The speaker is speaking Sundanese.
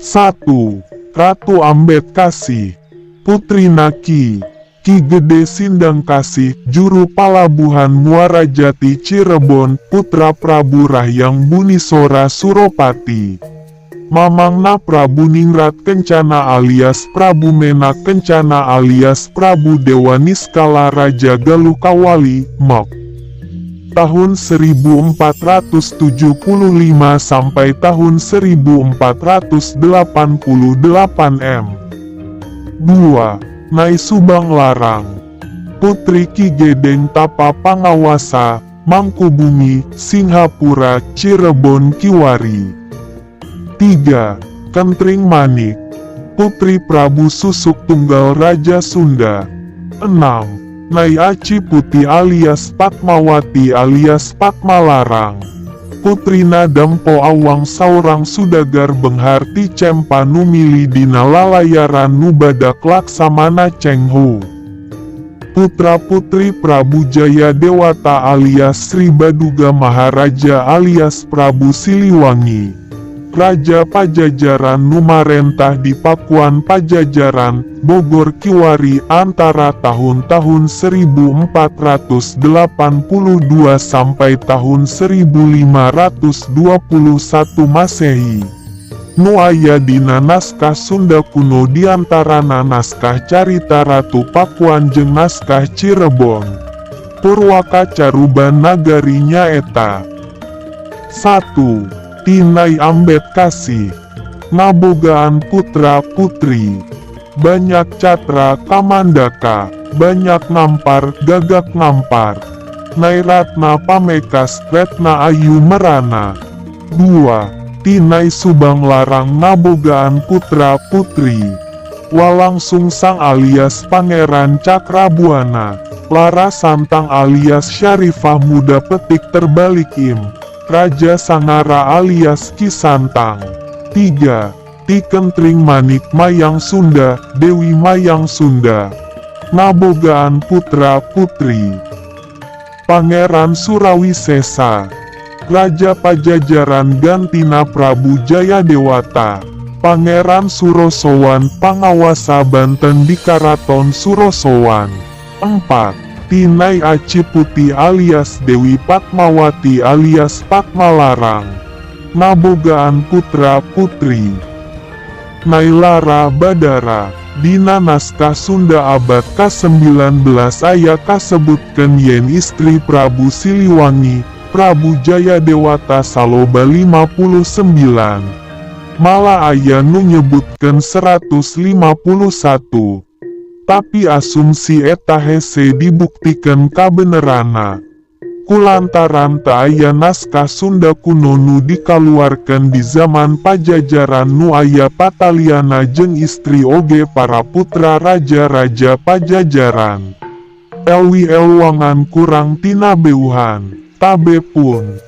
1. Ratu Ambet Kasih, Putrina Ki Ki Gede Sindangkasih, Juru Palabuhan Muara Jati Cirebon, Putra Prabu Rahyang Bunisora Suropati. Mamangna Prabu Ningrat Kencana alias Prabu Menak Kencana alias Prabu Dewa Niskala Raja Galuh Kawali, Mok. Tahun 1475 sampai tahun 1488 M. 2. Nai Subang Larang, Putri Ki Gedeng Tapa Pangawasa, Mangkubumi, Singhapura, Cirebon Kiwari. 3. Kentring Manik, Putri Prabu Susuk Tunggal Raja Sunda. 6. Nai Aci Putih alias Patmawati alias Patmalarang, Putrina Dampo Awang saurang sudagar benghar ti Cempa nu mili dina lalayaran nu badak Laksamana Cheng Ho. Putra-putri Prabu Jaya Dewata alias Sri Baduga Maharaja alias Prabu Siliwangi, Raja Pajajaran nu marentah di Pakuan Pajajaran, Bogor Kiwari antara tahun-tahun 1482 sampai tahun 1521 Masehi. Nu aya dina naskah Sunda kuno, diantarana naskah Carita Ratu Pakuan jeung naskah Cirebon. Purwaka Caruban Nagari nyaeta 1. Ti Nai Ambet Kasih ngabogaan putra putri Banyak Catra Kamandaka, Banyak Ngampar, Gagak Ngampar, Nai Ratna Pamekas, Retna Ayu Merana. 2. Ti Nai Subang Larang ngabogaan putra putri Walangsungsang alias Pangeran Cakrabuana, Lara Santang alias Syarifah Muda petik terbalik Im, Raja Sangara alias Ki Santang. 3. Ti Kentring Manik Mayang Sunda, Dewi Mayang Sunda ngabogaan putra putri Pangeran Surawisesa, Raja Pajajaran Gantina Prabu Jayadewata, Pangeran Surosowan Pangawasa Banten di Karaton Surosowan. 4. Ti Nai Aci Putih alias Dewi Patmawati alias Patmalarang ngabogaan putra putri Nai Lara Badara. Dina naskah Sunda abad ke-19 aya kasebutkeun yen istri Prabu Siliwangi, Prabu Jayadewata saloba 59. Malah aya nu nyebutkeun 151. Tapi asumsi eta hese dibuktikan kabeneranna, kulantaran teu aya naskah Sunda kuno nu dikaluarkeun di zaman Pajajaran nu aya pataliana jeung istri oge para putra raja-raja Pajajaran. Lwi elwangan kurang tina beuhan. Tabe pun.